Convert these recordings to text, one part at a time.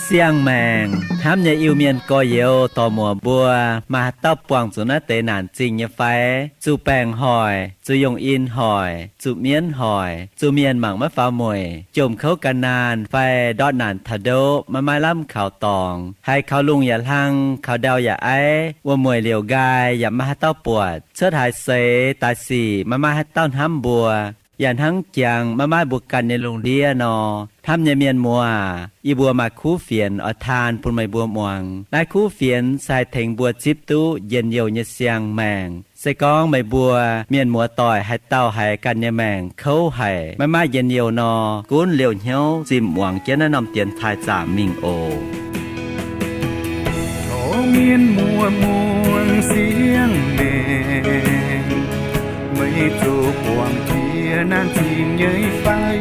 Siang-maengc hnamv nyei Iu-Mienh gorx-youz dorc-muoc mbuo, maaih haaix dauh buangh zuqc naaiv deix naanc zingh nyei fai? Zuqc baengc hoic, zuqc yongh in hoic, zuqc mienv hoic, zuqc mienh mangc maiv faaux mueic, jomc kouv gan naanh fai ndortv naanc taux ndoqv maiv maaih lamh kaux dorngx, haiz kaux lungh yaac hlang, kaux ndau yaac aiv, wuom-mueic liouc nqaai yaac maiv maaih haaix dauh buatc, cuotv haaix seix daaih sic maiv maaih haaix dauh hnamv mbuo, yaac hnangv jangx maiv maaih mbuo ganh nyei lungh ndiev nor, hnamv nyei mienh muoz, yie mbuo maaih kuv fienx oix taan bun meih mbuo muangx. Naaiv kuv fienx se haih tengx mbuo zipv duqv njien-youh nyei siang-maengc. Se gorngv meih mbuo mienh muoz-doic haaix dauh haiz ganh nyei maengc kouv haic, maiv maaih njien-youh nor, gunv liouh hnyouv zimh muangx jienv naaiv norm dienx taaih zaamc mingh oc. Tov mienh muoz muangx siang-maengc, meih zuqc buangh jiex naanc zingh nyei fai?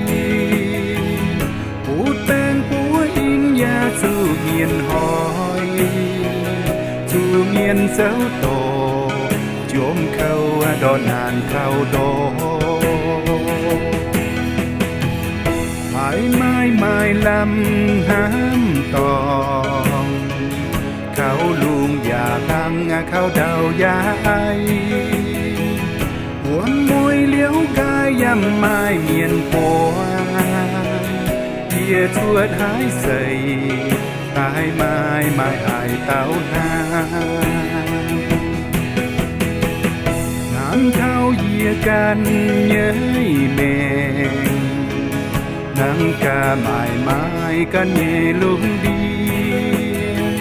Butv baengc buov in yaac zuqc mienh hoic, zuqc mienh zouv dorc, jomc kouv ndortv naanc taux ndoqv. Haiz maaih maaih lamh hnamv dorngx, kaux lungh yaac hlang, kaux ndau yaac aiv, wuom-mueic liouc nqaai yaac maaih mienh buangh, yie cuotv haaix seix daaih maaih maaih haaix dauh hnamv. Hnamv taux yie ganh nyei maengc, hnangv gaax maaih maaih ganh nyei lungh ndiev,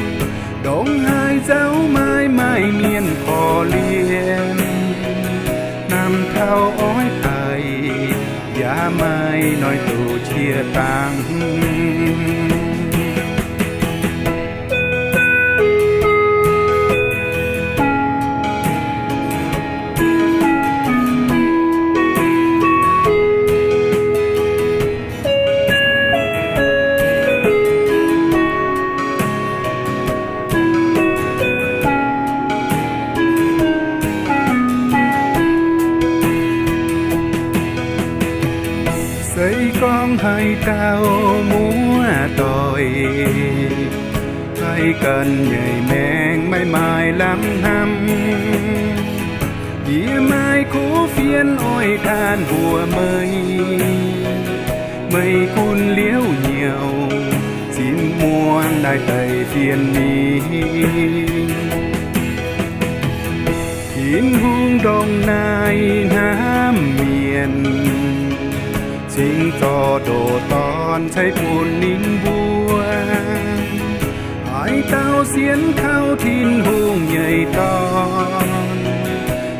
ndongc haaix nzauh maaih maaih mienh korv-lienh, hnamv taux oix daic yaac maaih noic doqc qiex dangx. Se gorngv haaix dauh muoz-doic haiz ganh nyei maengc maiv maaih lamh hnamv, yie maaih kuv fienx oix taan mbuox meih. Meih gunv liouc hnyouv zinh muangx naaiv deix fienx mingh. Tin-Hungh ndongc naaiv hnamv mienh, cingx zorqv ndoqc Dorn ceix bun ninh mbuo. Haaix dauh sienx kaux Tin-Hungh nyei Dorn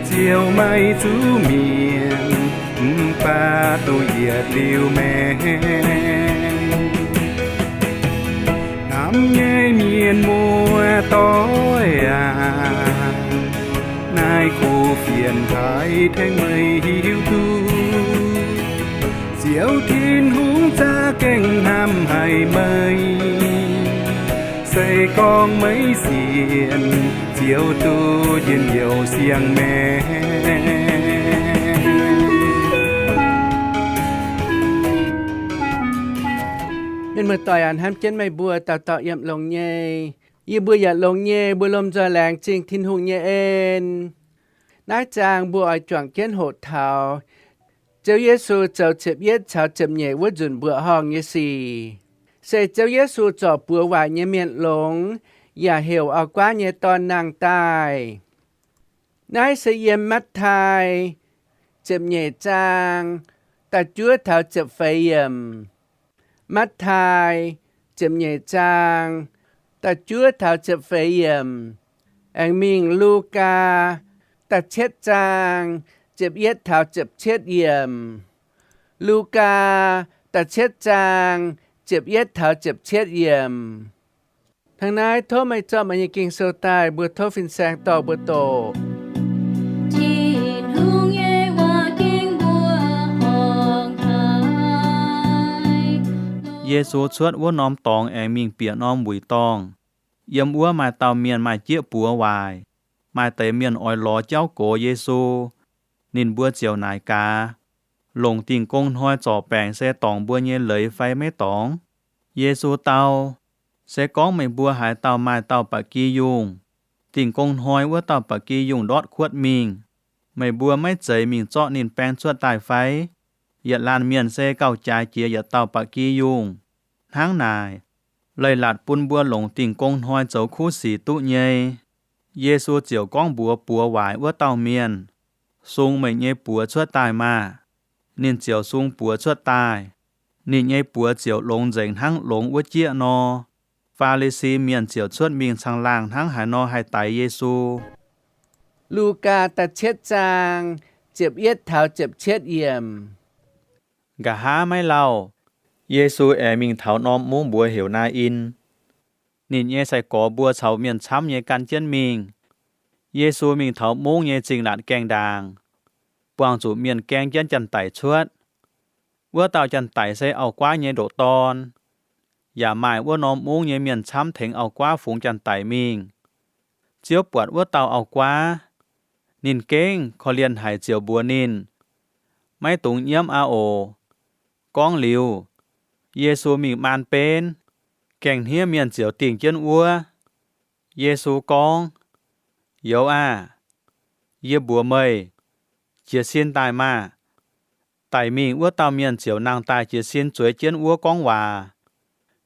ziouc maiv zuqc mienh, mv baac duqv yietc liuz maengc. Hnamv nyei mienh muoz-doic aac, naaiv kuv fienx haiz tengx meih hiuv duqv, Ziouv Tin-Hungh za'gengh hnamv haic meih. Se gorngv meih sienx, ziouc duqv njien-youh siang-maengc. Mienh muoz-doic aac, hnamv jienv meih mbuo dauh dauh yiem longx nyei. Yie mbuo yaac longx nyei, mbuo lomh nzoih laengz zingh Tin-Hungh nyei en. Naaiv zaang mbuo oix juangc jienv hoqc taux Ziouv Yesu zoux ziepc yietv caux ziepc nyeic wuov nzunc mbuoqc horngh nyei sic, se Ziouv Yesu zorc buoz waaic nyei mienh longx yaac heuc auv-guaav nyei dorn nangh daaih. Naaiv se yiem Matv^taai ziepc nyeic zaang da'juov taux ziepc feix yiemc. Matv^taai ziepc nyeic zaang da'juov taux ziepc feix yiemc. Aengx mingh Lugaa da'cietv zaang ziepc yietv taux ziepc cietv yiemc. Lugaa da'cietv zaang ziepc yietv taux ziepc cietv yiemc. Hnangv naaiv tov meih zorqv meih nyei Ging-Sou daaih, mbuo tov fin-saeng dorh mbuo doqc. Tin-Hungh nyei waac-ging mbuo horngc haic. Yesu cuotv wuov norm dorngx aengx mingh bieqc norm wuic dorngh. Yiem wuov maaih dauh mienh maaih jieqv buoz waaic. Maaih deix mienh oix lorz jauv gox Yesu. Ninh mbuo ziouc naaic gaax, Longc Dingh Gong Hnoi zorc baengc se dorngc mbuo nyei leiz fai maiv dorngc? Yesu dau, Se gorngv meih mbuo haaix dauh maaih dauh ba'gi yungh, Dingh Gong Hnoi wuov dauh ba'gi yungh ndortv kuotv mingh, meih mbuo maiv zeiz mingh zorqv ninh baeng cuotv daaih fai? Yietc laanh mienh se gauh jaaix jiex yietc dauh ba'gi yungh. Hnangv naaic, leiz-latc bun mbuo longc Dingh Gong Hnoi zoux kuv sic duqv nyei. Yesu ziouc gorngv mbuox buoz waaic wuov dauh mienh, Sung meih nyei buoz cuotv daaih maah! Ninh ziouc sung buoz cuotv daaih. Ninh nyei buoz ziouc longx nzengc hnangv longx wuov jieqv nor. Faa^li^si Mienh ziouc cuotv mingh caangh laangh hnangv haaix nor haih daix Yesu. Lugaa da'cietv zaang, ziepc yietv taux ziepc cietv yiemc. Nqa'haav maiv lauh, Yesu aengx mingh taux norm mungv mbuox heuc Naa^in. Ninh nyei sai-gorx mbuo caux mienh camv nyei gan jienv mingh. Yesu mingh taux mungv nyei zingh laatc gaengh ndaangc, buangh zuqc mienh gaeng jienv janx-daic cuotv. Wuov dauh janx-daic se auv-guaav nyei ndoqc dorn. Yaac maaih wuov norm mungv nyei mienh camv tengx auv-guaav fungx janx-daic mingh. Ziouv buatc wuov dauh auv-guaav, ninh gengh korv-lienh haic ziouc mbuox ninh, Maiv dungx nyiemv aqv oc. Gorngv liuz, Yesu mingh maan benv, gaeng-hniev mienh ziouc dingh jienv wuov. Yesu gorngv, Youz aah! Yie mbuox meih, jiez sin daaih maah! Daic mingh wuov dauh mienh ziouc nangh daaih jiez sin zueiz jienv wuov gorngv waac.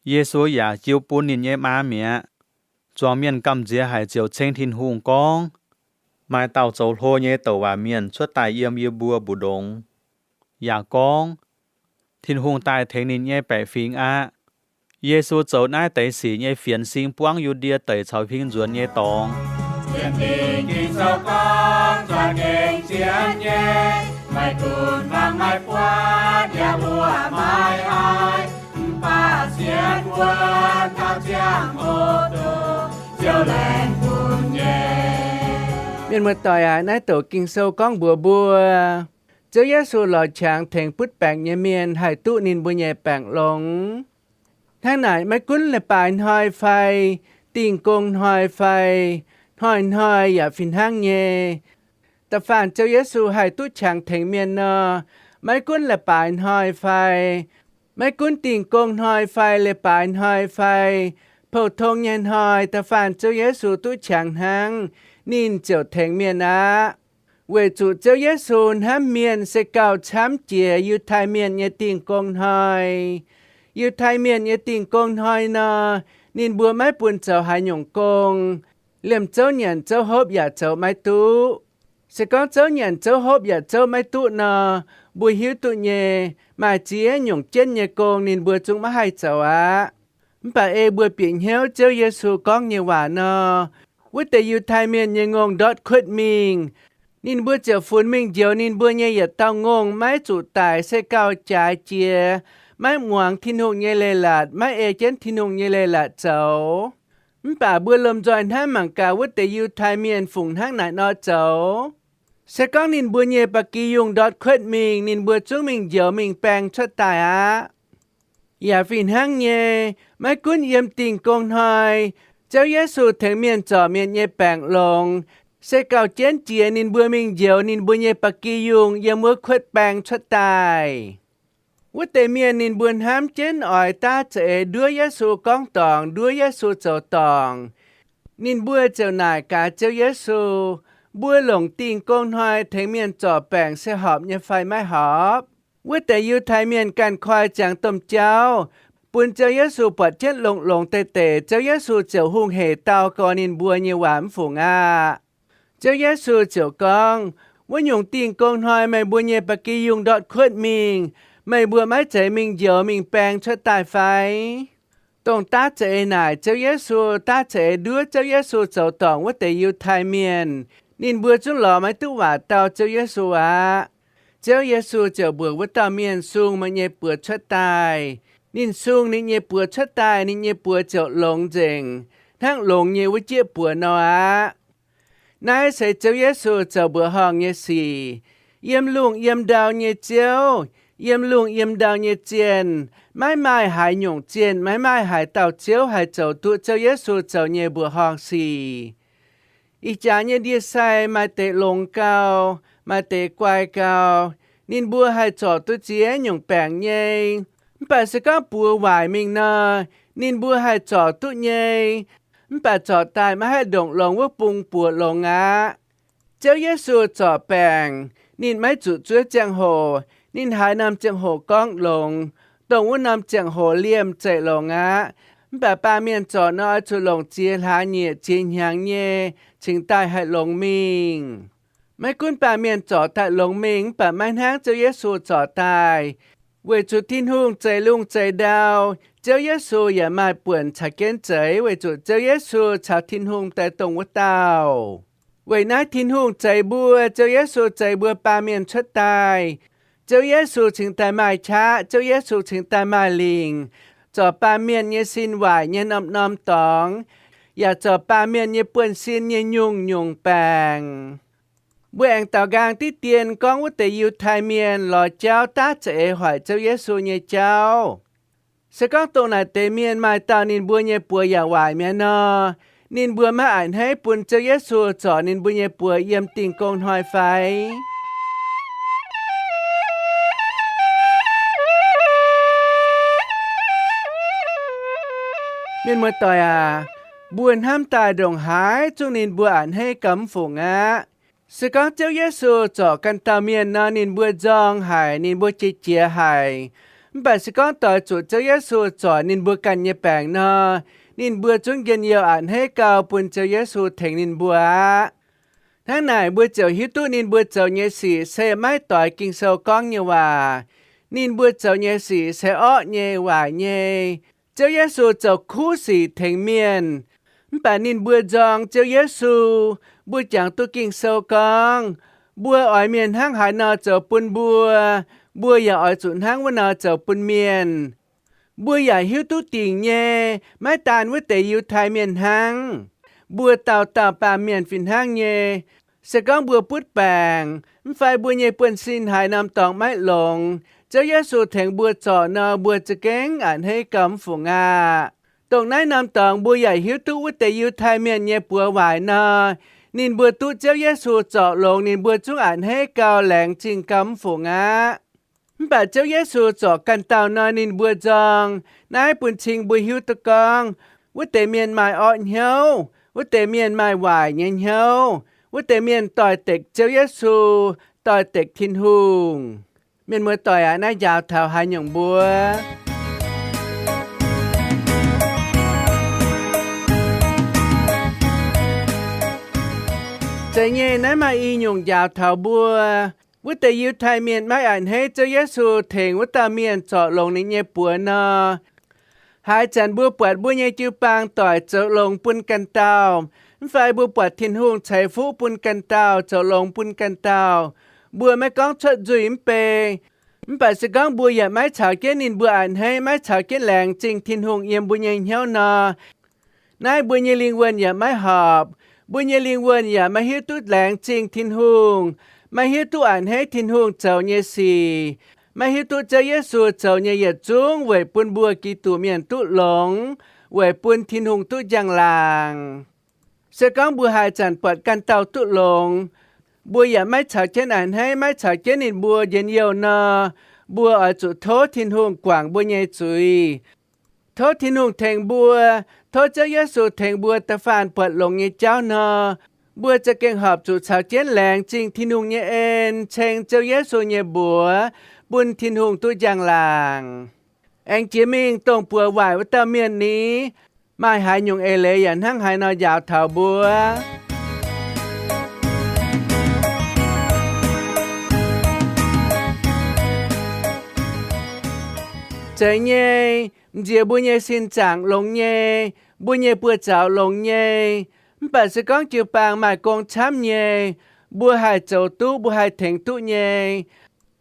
Yesu yaac jiu bun ninh nyei maa mi'aqv. Zuangx mienh gamh nziex haic ziouc ceng Tin-Hungh gorngv, Maaih dauh zoux hlo nyei douc waac mienh cuotv daaih yiem yie mbuo mbu'ndongx. Yaac gorngv, Tin-Hungh daaih tengx ninh nyei baeqc fingx aqv. Yesu zoux naaiv deix sic nyei fienx sing buangv Yu^ndie Deic caux huing nzuonx nyei dorngx. Mienh muoz-doic aac, naaiv douc Ging-Sou gorngv mbuox mbuo, Ziouv Yesu lorz qangx tengx butv baengc nyei mienh haih duqv ninh mbuo nyei baengc longx. Hnangv naaic, maiv gunv leiz-baaix hnoi fai, Dingh Gong Hnoi fai, hnoi-hnoi yaac fih hnangv nyei. Da'faanh Ziouv Yesu haih duqv qangx tengx mienh nor, maiv gunv leiz-baaix hnoi fai, maiv gunv Dingh Gong Hnoi fai leiz-baaix hnoi fai, pou-tong nyei hnoi, da'faanh Ziouv Yesu duqv qangx hnangv, ninh ziouc tengx mienh aqv. Weic zuqc Ziouv Yesu hnamv mienh se gauh camv jiex Yiutai Mienh nyei Dingh Gong Hnoi. Yiutai Mienh nyei Dingh Gong Hnoi nor, ninh mbuo maiv bun zoux haaix nyungc gong. Liemh zouv nyanc zouv hopv yaac zoux maiv duqv. Se gorngv zouv nyanc zouv hopv yaac zouv maiv duqv nor, mbuo hiuv duqv nyei, maaih ziex nyungc jienv nyei gong ninh mbuo zungv maiv haih zoux aqv. Mv baac ei mbuo bieqc hnyouv Ziouv Yesu gorngv nyei waac nor, wuov deix Yiutai Mienh nyei ngongh ndortv kuotv mingh, ninh mbuo ziouc funx mingh njoux ninh mbuo nyei yietc dauh ngongh maiv zuqc daic se gauh jaaix jiex, maiv muangx Tin-Hungh nyei leiz-latc, maiv ei jienv Tin-Hungh nyei leiz-latc zoux. Mv baac mbuo lomh nzoih hnamv mangc gaax wuov deix Yiutai Mienh fungc hnangv naaic nor zoux. Se gorngv ninh mbuo nyei ba'gi yungh ndortv kuotv mingh, ninh mbuo zungv mingh njoux mingh baeng cuotv daaih aqv. Yaac fih hnangv nyei, maiv gunv yiem Dingh Gong Hnoi, Ziouv Yesu tengx mienh zorc mienh nyei baengc longx, se gauh jienv jiex ninh mbuo mingh njoux ninh mbuo nyei ba'gi yungh yiem wuov kuotv baeng cuotv daaih. Wuov deix mienh ninh mbuo hnamv jienv oix daav za'eix nduov Yesu gorngv dorngc, nduov Yesu zoux dorngc. Ninh mbuo ziouc naaic gaax Ziouv Yesu, Mbuo longc Dingh Gong Hnoi tengx mienh zorc baengc se horpc nyei fai maiv horpc? Wuov deix Yiutai Mienh ganh koi ziangx domh jauv, bun Ziouv Yesu buatc jienv longx-longx deix deix, Ziouv Yesu ziouc hungh hec dau gorx ninh mbuo nyei waac mv fungc aqv. Ziouv Yesu ziouc gorngv, Wuov nyungc Dingh Gong Hnoi meih mbuo nyei ba'gi yungh ndortv kuotv mingh, meih mbuo maiv zeiz mingh njoux mingh baeng cuotv daaih fai? Dongh daav za'eix naaic Ziouv Yesu, daav za'eix nduov Ziouv Yesu zoux dorngc wuov deix Yiutai Mienh, ninh mbuo zungv lorz maiv duqv waac dau Ziouv Yesu aqv. Ziouv Yesu ziouc mbuox wuov dauh mienh, Sung meih nyei buoz cuotv daaih. Ninh sung ninh nyei buoz cuotv daaih, ninh nyei buoz ziouc longx nzengc, hnangv longx nyei wuov jieqv buoz nor aqv. Naaiv se Ziouv Yesu zoux mbuoqc horngh nyei sic. Yiem lungh yiem ndau nyei Ziouv, yiem lungh yiem ndau nyei zienh, maiv maaih haaix nyungc zienh, maiv maaih haaix dauh ziouv haih zoux duqv Ziouv Yesu zoux nyei mbuoqc horngh sic. Ih jaax nyei ndie-sai maaih deix longx gau, maaih deix guai gau. Ninh mbuo haih zorc duqv ziex nyungc baengc nyei. Mv baac se gorngv buoz waaic mingh nor, ninh mbuo haih zorc duqv nyei. Mv baac zorc daaih maiv haih ndongc longx wuov bung buoz longx aqv. Ziouv Yesu zorc baengc, ninh maiv zuqc zuov ziangh hoc. Ninh haaix norm ziangh hoc gorngv longx, dongh wuov norm ziangh hoc liemh zeqc longx aqv. Mv baac baamh mienh zorc nor oix zuqc longc ziex hlaax nyieqc ziex hnyangx nyei cingx daaih haih longx mingh. Maiv gunv baamh mienh zorc daaih longx mingh mv baac maiv hnangv Ziouv Yesu zorc daaih, weic zuqc Tin-Hungh zeix lungh zeix ndau, Ziouv Yesu yaac maaih buonc caux jienv zeix, weic zuqc Ziouv Yesu caux Tin-Hungh daaih dongh wuov dauh. Weic naaiv Tin-Hungh zeix mbuo, Ziouv Yesu zeix mbuo baamh mienh cuotv daaih. Ziouv Yesu cingx daaih maaih qaqv, Ziouv Yesu cingx daaih maaih lingc, zorc baamh mienh nyei sin waaic nyei norm-norm dorngx, yaac zorc baamh mienh nyei buonv-sin nyei nyungc-nyungc baengc. Mbuo aengx daaux nqaang diqv dien gorngv wuov deix Yiutai Mienh lorz jauv daav za'eix hoic Ziouv Yesu nyei jauv. Se gorngv dongh naaic deix mienh maaih dauh ninh mbuo nyei buoz yaac waaic mi'aqv nor, ninh mbuo maiv a'hneiv bun Ziouv Yesu zorc ninh mbuo nyei buoz yiem Dingh Gong Hnoi fai? Mienh muoz-doic aac, mbuo hnamv daaih ndongc haaix zungv ninh mbuo a'hneiv gauh mv fungc aqv. Se gorngv Ziouv Yesu zorc ganh dauh mienh nor, ninh mbuo nzorng haic, ninh mbuo jiex jiez haic. Mv baac se gorngv doix zuqc Ziouv Yesu zorc ninh mbuo ganh nyei baengc nor, ninh mbuo zungv njien-youh a'hneiv gau bun Ziouv Yesu tengx ninh mbuo aqv. Hnangv naaic mbuo ziouc hiuv duqv ninh mbuo zoux nyei sic se maiv doix Ging-Sou gorngv nyei waac. Ninh mbuo zoux nyei sic se orqv nyei, waaic nyei. Ziouv Yesu zoux kuv sic tengx mienh, mv baac ninh mbuo nzorng Ziouv Yesu. Mbuo jangx duqv Ging-Sou gorngv, mbuo oix mienh hnangv haaix nor zoux bun mbuo, mbuo yaac oix zuqc hnangv wuov nor zoux bun mienh. Mbuo yaac hiuv duqv dingc nyei, maiv daan wuov deix Yiutai Mienh hnangv. Mbuo dauh dauh baamh mienh fih hnangv nyei. Se gorngv mbuo butv baengc, mv fai mbuo nyei buonv-sin haaix norm dorngx maiv longx, Ziouv Yesu tengx mbuo zorc nor, mbuo za'gengh a'hneiv gauh mv fungc aqv. Dongh naaiv norm dorngx mbuo yaac hiuv duqv wuov deix Yiutai Mienh nyei buoz waaic nor, ninh mbuo duqv Ziouv Yesu zorc longx, ninh mbuo zungv a'hneiv gau, laengz zingh gauh mv fungc aqv. Mv baac Ziouv Yesu zorc ganh dauh nor, ninh mbuo nzorng. Naaiv bun cing mbuo hiuv duqv gorngv, wuov deix mienh maaih orqv hnyouv, wuov deix mienh maaih waaic nyei hnyouv, wuov deix mienh doix-dekc Ziouv Yesu, doix-dekc Tin-Hungh. Mienh muoz-doic aac, naaiv njaaux taux haaix nyungc mbuo? Zeiz nyei, naaiv maaih i nyungc njaaux taux mbuo. Wuov deix Yiutai Mienh maiv a'hneiv Ziouv Yesu tengx wuov dauh mienh zorc longx ninh nyei buoz nor, haaix zanc mbuo buatc mbuo nyei jiu-baang doic zoux longx bun ganh dauh, mv fai mbuo buatc Tin-Hungh ceix fuqv bun ganh dauh, zoux longx bun ganh dauh, mbuo maiv gorngv cuotv nzuih mv bei. Mv baac se gorngv mbuo yaac maiv caux jienv ninh mbuo a'hneiv, maiv caux jienv laengz zingh Tin-Hungh yiem mbuo nyei hnyouv nor, naaiv mbuo nyei lingh wuonh yaac maiv horpc. Mbuo nyei lingh wuonh yaac maiv hiuv duqv laengz zingh Tin-Hungh, maiv hiuv duqv a'hneiv Tin-Hungh zoux nyei sic, maiv hiuv duqv Ziouv Yesu zoux nyei yietc zungv weic bun mbuo Giduc mienh duqv longx, weic bun Tin-Hungh duqv njang-laangc. Se gorngv mbuo haaix zanc buatc ganh dauh duqv longx, mbuo yaac maiv caux jienv a'hneiv, maiv caux jienv ninh mbuo njien-youh nor, mbuo oix zuqc tov Tin-Hungh guangc mbuo nyei zuiz. Tov Tin-Hungh tengx mbuo, tov Ziouv Yesu tengx mbuo da'faanh buatc longx nyei jauv nor, mbuo za'gengh horpc zuqc caux jienv laengz zingh Tin-Hungh nyei en, ceng Ziouv Yesu nyei mbuox, bun Tin-Hungh duqv njang-laangc. Aengx jiex mingh dongh buoz waaic wuov dauh mienh ni, maaih haaix nyungc eix leiz yaac hnangv haaix nor njaaux taux mbuo? Zeiz nyei, nziex mbuo nyei sin zaangc longx nyei, mbuo nyei buoz-zaux longx nyei, mv baac se gorngv jiu-baang maaih gong camv nyei, mbuo haih zoux duqv, mbuo haih tengx duqv nyei.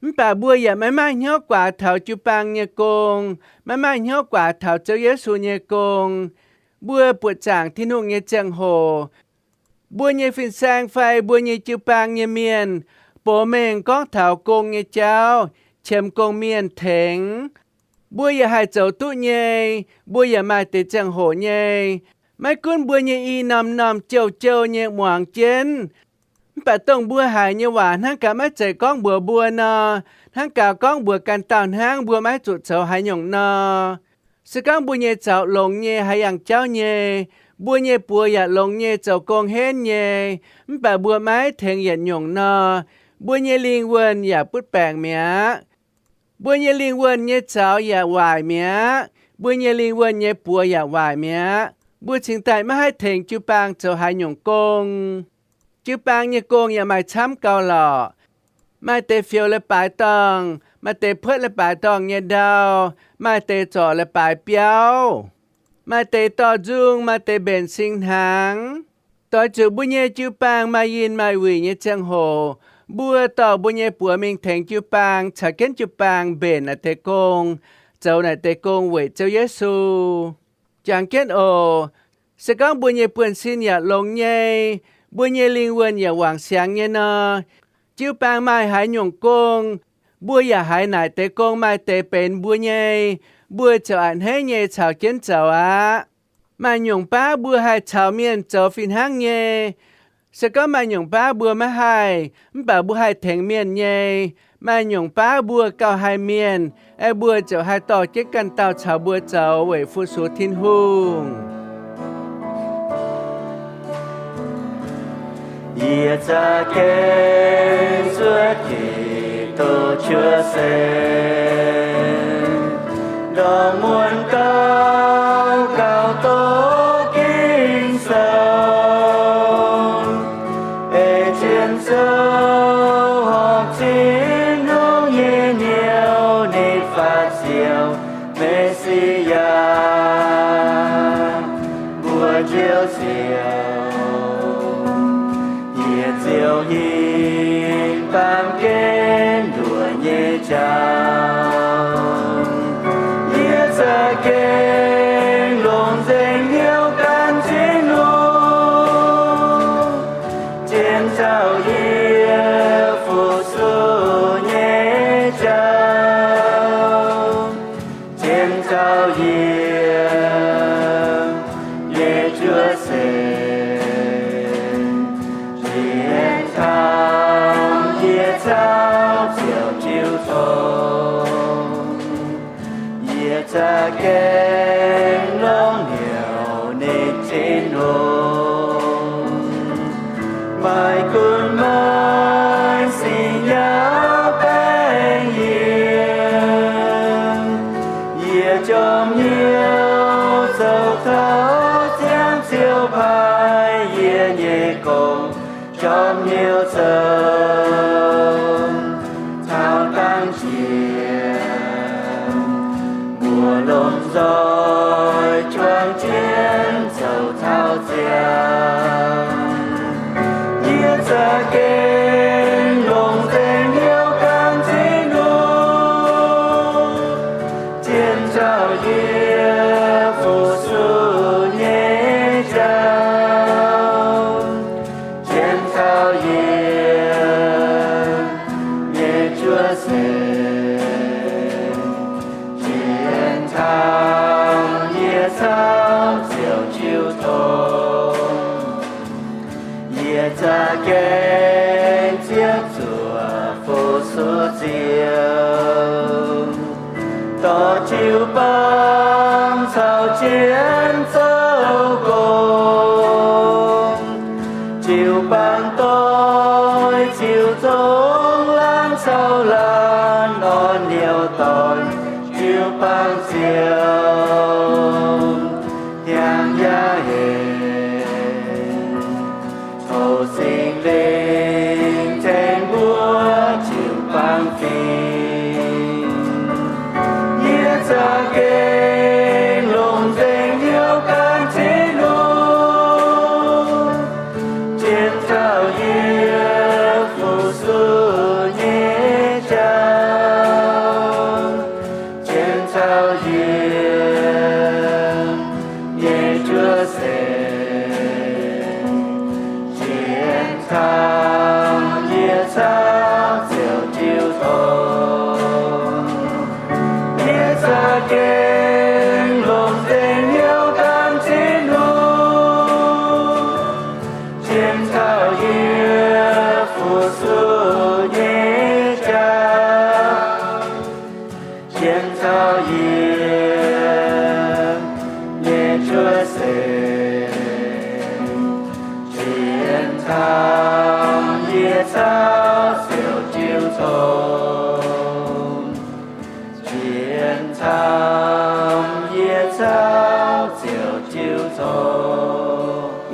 Mv baac mbuo yaac maiv maaih hnyouv guaax taux jiu-baang nyei gong, maiv maaih hnyouv guaax taux Ziouv Yesu nyei gong. Mbuo buoqc zaangc Tin-Hungh nyei ziangh hoc, mbuo nyei fin-saeng fai mbuo nyei jiu-baang nyei mienh box mengh gorngv taux gong nyei jauv, qiemx gong-mienh tengx. Mbuo yaac haih zoux duqv nyei. Mbuo yaac maaih deix ziangh hoc nyei, maiv gunv mbuo nyei i norm-norm jouh-jouh nyei muangx jienv, mv baac dongh mbuo haiz nyei waac hnangv gaax maiv zeiz gorngv mbuox mbuo nor, hnangv gaax gorngv mbuox ganh dauh hnangv, mbuo maiv zuqc zoux haaix nyungc nor. Se gorngv mbuo nyei zaux longx nyei, haaix yangh jauv nyei, mbuo nyei buoz yaac longx nyei, zoux gong henv nyei, mv baac mbuo maiv tengx yietc nyungc nor, mbuo nyei lingh wuonh yaac butv baengc mi'aqv. Mbuo nyei lingh wuonh nyei zaux yaac waaic mi'aqv. Mbuo nyei lingh wuonh nyei buoz yaac waaic mi'aqv. Mbuo cingx daaih maiv haih tengx jiu-baang zoux haaix nyungc gong. Jiu-baang nyei gong yaac maaih camv gauh lorqc. Maaih deix fioux leiz-baaix dorngh, maaih deix puotv leiz-baaix dorngh nyei ndau, maaih deix zorc leiz-baaix biauv, maaih deix dorh nzung, maaih deix mbenc sing hnaangx. Doix zuqc mbuo nyei jiu-baang maaih yinh maaih wuic nyei ziangh hoc, mbuo dorh mbuo nyei buoz mingh tengx jiu-baang, caux jienv jiu-baang mbenc naaic deix gong, zoux naaic deix gong weic Ziouv Yesu. Jangx jienv oc. Se gorngv mbuo nyei buonv-sin yaac longx nyei, mbuo nyei lingh wuonh yaac wangc siangx nyei nor, jiu-baang maaih haaix nyungc gong, mbuo yaac haiz naaic deix gong maaih deix benx mbuo nyei, mbuo ziouc a'hneiv nyei caux jienv zoux aqv. Maaih nyungc baav mbuo haih caux mienh zoux fih hnangv nyei. Se gorngv maaih nyungc baav mbuo maiv haih, mv baac mbuo haih tengx mienh nyei. Maaih nyungc baav mbuo gauh haih mienh, aeqv, mbuo ziouc haih dorh jienv ganh dauh caux mbuo zoux weic fu-sux Tin-Hungh. Yie za'gengh zuov Giduc cuotv seix, ndorm muonz gauh gauh doqc Ging-Sou, ei zien sou horpc Tin-Hungh nyei hnyouv, ninh faatv Ziouv, Me^si^yaa, mbuox Ziouv Ziouv. Yie ziouc hingh baamh gen nduoqc nyei jauv. Yie za'gengh longc nzengc hnyouv gan Tin-Hungh, zien taux yie fu-sux nyei jauv, zien taux yie nyei cuotv seix, zien taux yie caux Ziouv jiu tong. Yie za'gengh longc hnyouv ninh Tin-Hungh, maiv gunv maaih singx nyaauv baeng yie, yie jorm hnyouv zoux taux ziangh Ziouv paaiv yie nyei gong, jorm hnyouv zoux taux dangv jiex, mbuo lomh nzoih juang jienv zoux taux ziangh. Yie za'gengh longc nzengc hnyouv gan Tin-Hungh, zien taux yie fu-sux nyei jauv, zien taux yie nyei cuotv seix, zien taux yie caux Ziouv jiu tong. Yie za'gengh ziepc zuoqc fu-sux Ziouv, dorh jiu-baang caux jienv zoux gong. Jiu-baang doix Ziouv zungv laangz caux laanh orn hnyouv doix jiu-baang Ziouv, hiaangx yaac hec. Tov Singx Lingh tengx mbuo jiu-baang fingx. Yie za'gengh longc nzengc hnyouv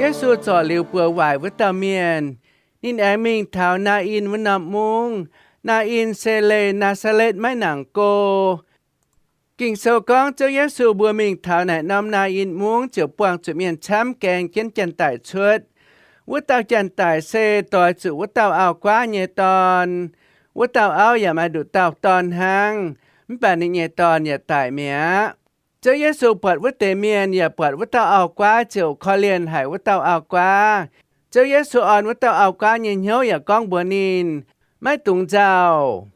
Yesu zorc liuz buoz waaic wuov dauh mienh, ninh aengx mingh taux Naa^in wuov norm mungv. Naa^in se leih Naa^saa^letv maiv nangc go. Ging-Sou gorngv Ziouv Yesu mbuo mingh taux naaic norm Naa^in mungv ziouc buangh zuqc mienh camv gaeng jienv janx-daic cuotv. Wuov dauh janx-daic se doix zuqc wuov dauh auv-guaav nyei dorn. Wuov dauh auv yaac maaih nduqc dauh dorn hnangv, mv baac ninh nyei dorn yaac daic mi'aqv. Ziouv Yesu buatc wuov deix mienh yaac buatc wuov dauh auv-guaav ziouc korv-lienh haic wuov dauh auv-guaav. Ziouv Yesu orn wuov dauh auv-guaav nyei hnyouv yaac gorngv mbuox ninh, maiv dungx nzauh.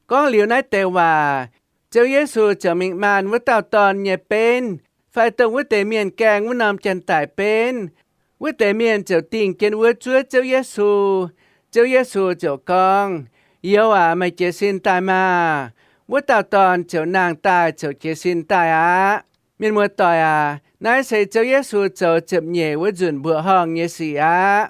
Gorngv liuz naaiv deix waac, Ziouv Yesu ziouc mingh maanh wuov dauh dorn nyei benv, fai dongh wuov deix mienh gaeng wuov norm janx-daic benv. Wuov deix mienh ziouc dingh jienv wuov zuov Ziouv Yesu. Ziouv Yesu ziouc gorngv, Youz aac, meih jiez sin daaih maah! Wuov dauh dorn ziouc nangh daaih, ziouc jiez sin daaih aqv. Mienh muoz-doic aac, naaiv se Ziouv Yesu zoux ziepc nyeic wuov nzunc mbuoqc horngh nyei sic aqv.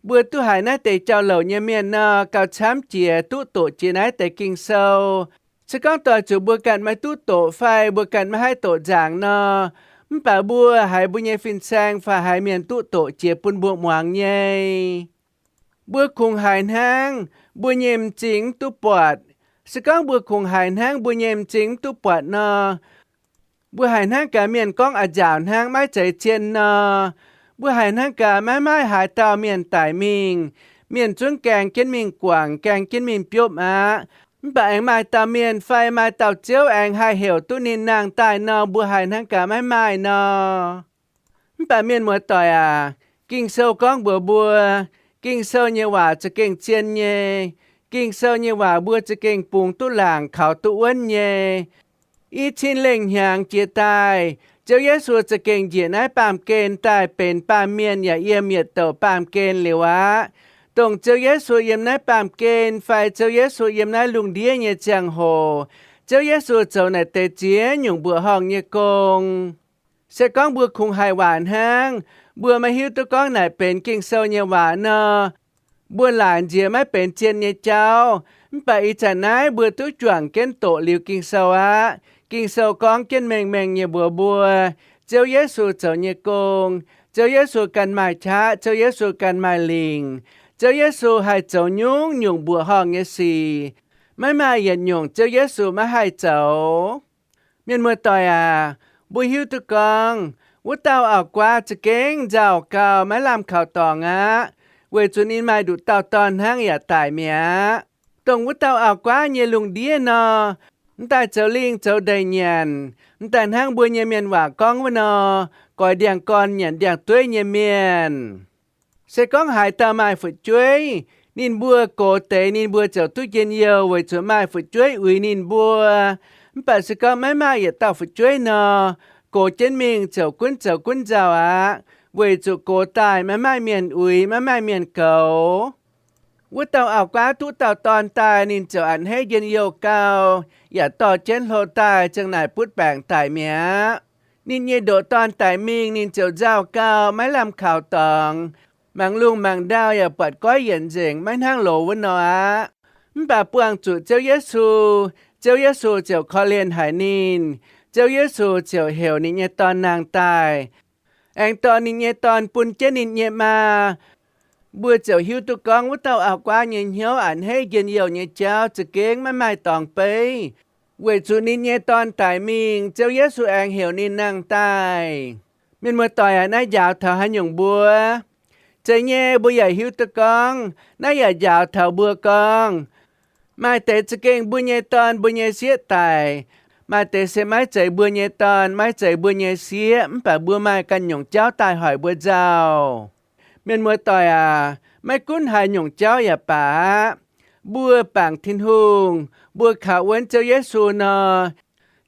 Mbuo duqv haiz naaiv deix jauv-louc nyei mienh nor, gauh camv jiex duqv doqc jiex naaiv deix Ging-Sou. Se gorngv doix zuqc mbuo ganh maiv duqv doqc fai mbuo ganh maiv haih doqc nzaangc nor, mv baac mbuo haiz mbuo nyei fin-saeng fai haiz mienh duqv doqc jiex bun mbuo muangx nyei. Mbuo kungx haiz hnangv mbuo nyei m'zing mv duqv buatc. Se gorngv mbuo kungx haiz hnangv mbuo nyei m'zing mv duqv buatc nor, mbuo haiz hnangv gaax mienh gorngv a'nziaauc hnangv maiv zeiz zien nor, mbuo haiz hnangv gaax maiv maaih haaix dauh mienh daic mingh, mienh zungv gaeng jienv mingh guangc, gaeng jienv mingh biopv aqv. Mv baac aengx maaih dauh mienh fai maaih dauh ziouv aengx haih heuc duqv ninh nangh daaih nor, mbuo haiz hnangv gaax maiv maaih nor. Mv baac mienh muoz-doic aac, Ging-Sou gorngv mbuox mbuo, Ging-Sou nyei waac za'gengh zien nyei. Ging-Sou nyei waac mbuo za'gengh bungx duqv laangc, kaux duqv wuonv nyei. I cin lengh hnyangx jiex daaih, Ziouv Yesu za'gengh njiec naaiv baamh gen daaih benx baamh mienh yaac yiem yietc douc baamh gen liuz aqv. Dongh Ziouv Yesu yiem naaiv baamh gen fai Ziouv Yesu yiem naaiv lungh ndiev nyei ziangh hoc, Ziouv Yesu zoux naaic deix ziex nyungc mbuoqc horngh nyei gong. Se gorngv mbuo kungx haiz waac hnangv, mbuo maiv hiuv duqv gorngv naaic benx Ging-Sou nyei waac nor, mbuo laaic nziex maiv benx zien nyei jauv. Mv baac ih zanc naaiv mbuo duqv juangc jienv doqc liuz Ging-Sou aqv. Ging-Sou gorngv jienv mengh mengh nyei mbuox mbuo, Ziouv Yesu zoux nyei gong, Ziouv Yesu ganh maaih qaqv, Ziouv Yesu ganh maaih lingc. Ziouv Yesu haih zoux nyungc-nyungc mbuoqc horngh nyei sic. Maiv maaih yietc nyungc Ziouv Yesu maiv haih zoux. Mienh muoz-doic aac, mbuo hiuv duqv gorngv, wuov dauh auv-guaav za'gengh nzauh gau, maiv lamh kaux dorngx aqv, weic zuqc ninh maaih nduqc dauh dorn hnangv yaac daic mi'aqv. Dongh wuov dauh auv-guaav nyei lungh ndiev nor, m'daaih zoux lingh zoux ndeic nyanc, m'daaih hnangv mbuo nyei mienh waac gorngv wuov nor, goix ndiangx-gorn nyanc ndiangx-dueiv nyei mienh. Se gorngv haaix dauh maaih fu'jueiv, ninh mbuo gox deix ninh mbuo ziouc duqv njien-youh weic zuqc maaih fu'jueiv uix ninh mbuo. Mv baac se gorngv maiv maaih yietc dauh fu'jueiv nor, gox jienv mingh ziouc gunv zoux gunv nzauh aqv, weic zuqc gox daaih maiv maaih mienh uix, maiv maaih mienh goux. Wuov dauh auv-guaav duqv dauh dorn daaih, ninh ziouc a'hneiv njien-youh gau, yaac dorh jienv hlo daaih ziang naaic butv baengc daic mi'aqv. Ninh nyei ndoqc dorn daic mingh, ninh ziouc nzauh gau, maiv lamh kaux dorngx. Mangc lungh mangc ndau yaac buatc goiv yienc nzengc, maiv hnangv loz wuov nor aqv. Mv baac buangh zuqc Ziouv Yesu, Ziouv Yesu ziouc korv-lienh haic ninh. Ziouv Yesu ziouc heuc ninh nyei dorn nangh daaih, aengx dorh ninh nyei dorn bun jienv ninh nyei maa. Mbuo ziouc hiuv duqv gorngv wuov dauh auv-guaav nyei hnyouv a'hneiv njien-youh nyei jauv za'gengh maiv maaih dorngx beiv, weic zuqc ninh nyei dorn daic mingh, Ziouv Yesu aengx heuc ninh nangh daaih. Mienh muoz-doic aac, naaiv njaaux taux haaix nyungc mbuo? Zeiz nyei, mbuo yaac hiuv duqv gorngv naaiv yaac njaaux taux mbuo gorngv, maaih deix za'gengh mbuo nyei dorn, mbuo nyei sieqv daic. Maaih deix se maiv zeiz mbuo nyei dorn, maiv zeiz mbuo nyei sieqv, mv baac mbuo maaih ganh nyungc jauv daaih hoic mbuo nzauh. Mienh muoz-doic aac, maiv gunv haaix nyungc jauv yaac baac aqv, mbuo bangc Tin-Hungh, mbuo kaux wuonv Ziouv Yesu nor,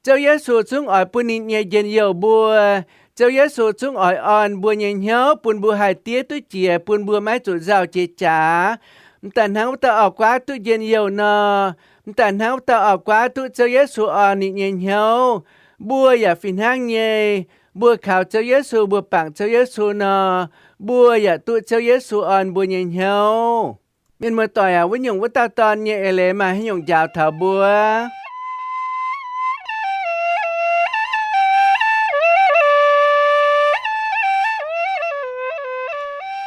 Ziouv Yesu zungv oix bun ninh nyei njien-youh mbuo. Ziouv Yesu zungv oix orn mbuo nyei hnyouv bun mbuo haih diev duqv jiex, bun mbuo maiv zuqc nzauh jiex jaax. M'daaih hnangv wuov dauh auv-guaav duqv njien-youh nor, m'daaih hnangv wuov dauh auv-guaav duqv Ziouv Yesu orn ninh nyei hnyouv, mbuo yaac fih hnangv nyei. Mbuo kaux Ziouv Yesu, mbuo bangc Ziouv Yesu nor, mbuo yaac duqv Ziouv Yesu orn mbuo nyei hnyouv. Mienh muoz-doic aac, wuov nyungc wuov dauh dorn nyei eix leiz maaih haaix nyungc njaaux taux mbuo?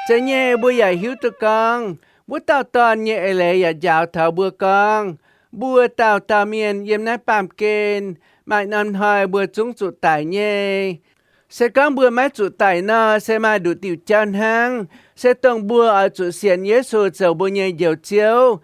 Zeiz nyei, mbuo yaac hiuv duqv gorngv, wuov dauh dorn nyei eix leiz yaac njaaux taux mbuo gorngv, mbuo dauh dauh mienh yiem naaiv baamh gen maaih norm hnoi mbuo zungv zuqc daic nyei. Se gorngv mbuo maiv zuqc daic nor, se maaih nduqc diuc jauv hnangv, se dongh mbuo oix zuqc sienx Yesu zoux mbuo nyei Njoux Ziouv.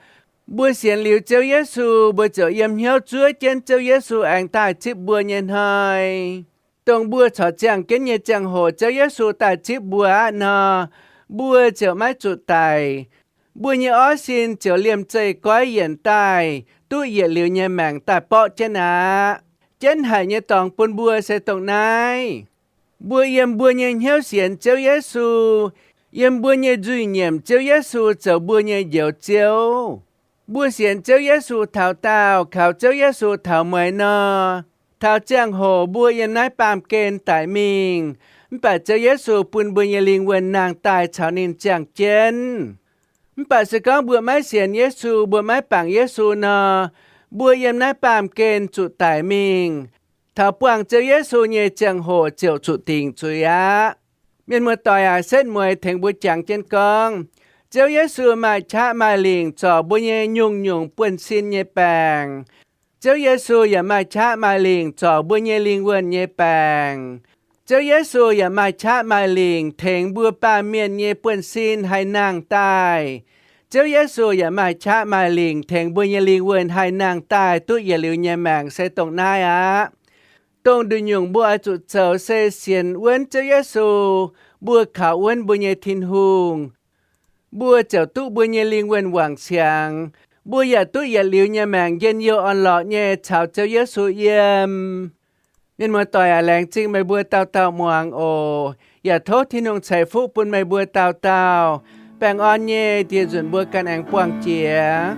Mbuo sienx liuz Ziouv Yesu, mbuo ziouc yiem hnyouv zuov jienv Ziouv Yesu aengx daaih zipv mbuo nyei hnoi. Dongh mbuo corc ziangh jienv nyei ziangh hoc Ziouv Yesu daaih zipv mbuo aqv nor, mbuo ziouc maiv zuqc daic. Mbuo nyei orv sin ziouc liemh zeih goiv yienc daaih, duqv yietc liuz nyei maengc daaih borqv jienv aqv. Jienv haic nyei dorngx bun mbuo se dongh naaiv. Mbuo yiem mbuo nyei hnyouv sienx Ziouv Yesu, yiem mbuo nyei nzuih nyiemc Ziouv Yesu zoux mbuo nyei Njoux Ziouv. Mbuo sienx Ziouv Yesu taux daauh, kaux Ziouv Yesu taux mueiz nor, taux ziangh hoc mbuo yiem naaiv baamh gen daic mingh, mv baac Ziouv Yesu bun mbuo nyei lingh wuonh nangh daaih caux ninh ziangh jienv. Mv baac se gorngv mbuo maiv sienx Yesu, mbuo maiv bangc Yesu nor, mbuo yiem naaiv baamh gen zuqc daic mingh. Taux buangh Ziouv Yesu nyei ziangh hoc ziouc zuqc dingc zuiz aqv. Mienh muoz-doic aac, setv mueiz tengx mbuo jangx jienv gorngv, Ziouv Yesu maaih qaqv maaih lingc zorc mbuo nyei nyungc-nyungc buonv-sin nyei baengc. Ziouv Yesu yaac maaih qaqv maaih lingc zorc mbuo nyei lingh wuonh nyei baengc. Ziouv Yesu yaac maaih qaqv maaih lingc tengx mbuo baamh mienh nyei buonv-sin haih nangh daaih. Ziouv Yesu yaac maaih qaqv maaih lingc tengx mbuo nyei lingh wuonh haih nangh daaih duqv yietc liuz nyei maengc se dongh naaiv aqv. Dongh nduqc nyungc mbuo oix zuqc zoux se sienx wuonv Ziouv Yesu, mbuo kaux wuonv mbuo nyei Tin-Hungh, mbuo ziouc duqv mbuo nyei lingh wuonh wangc siangx. Mbuo yaac duqv yietc liuz nyei maengc njien-youh orn-lorqc nyei caux Ziouv Yesu yiem. Mienh muoz-doic aac, laengz zingh meih mbuo dauh dauh muangx oc. Yaac tov Tin-Hungh ceix fuqv bun meih mbuo dauh dauh. Baengh orn nyei, dieh nzunc mbuo ganh aengx buangh jiex.